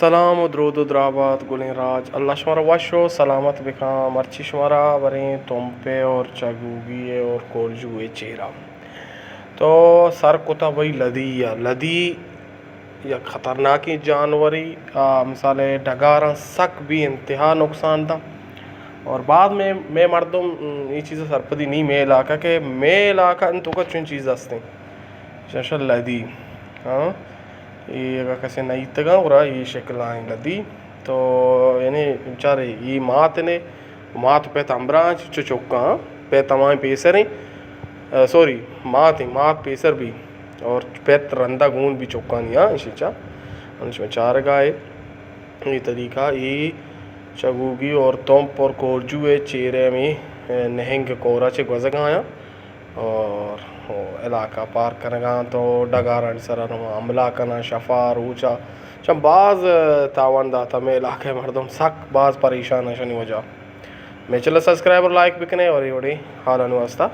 سلام و درود و درابات گلیں راج، اللہ شمارا وش و سلامت بکاں۔ مرچی شمارا بریں تمپے اور چگوگی اور کورجوئے چیرا۔ تو سر کتا بھئی لدی یا لدی یک خطرناکیں جانوری، آ، مثال ڈگاراں سک بی انتہا نقصان داں۔ اور بعد میں، میں مردم، م، یہ چیز سرپدی نہیں، میں علاقہ کہ میں علاقہ ان تو کا چون چیز ہستیں۔ شش لدی، ہاں، یہ اگر کسی نہیں تگا اور یہ شکل آئیں لدی۔ تو یعنی بیچارے یہ مات نے، مات پہ تمبران چو چکاں، پہ تمام پیسریں، آ، سوری، مات ہیں، مات پیسر بھی۔ اور پت رندا گون بھی چکانی، ہاں، ایشی چا۔ انش میں چارگا ہے۔ یہ طریقہ، یہ چگوگی اور تمپ اور کورجو ہے، چیرے میں، اے، نہنگ کورا چے گوزگا آیا۔ اور علاقہ پار کنگا تو ڈگارانی سرا نو حملہ کنا، شفا روچا۔ چم باز تاوان داتا، میں علاقہ مردم سک باز پریشان ہیں شنی وجہ۔ میں چلا سبسکرائب اور لائک بکنے اور یہ وڑی حالانی واسطہ۔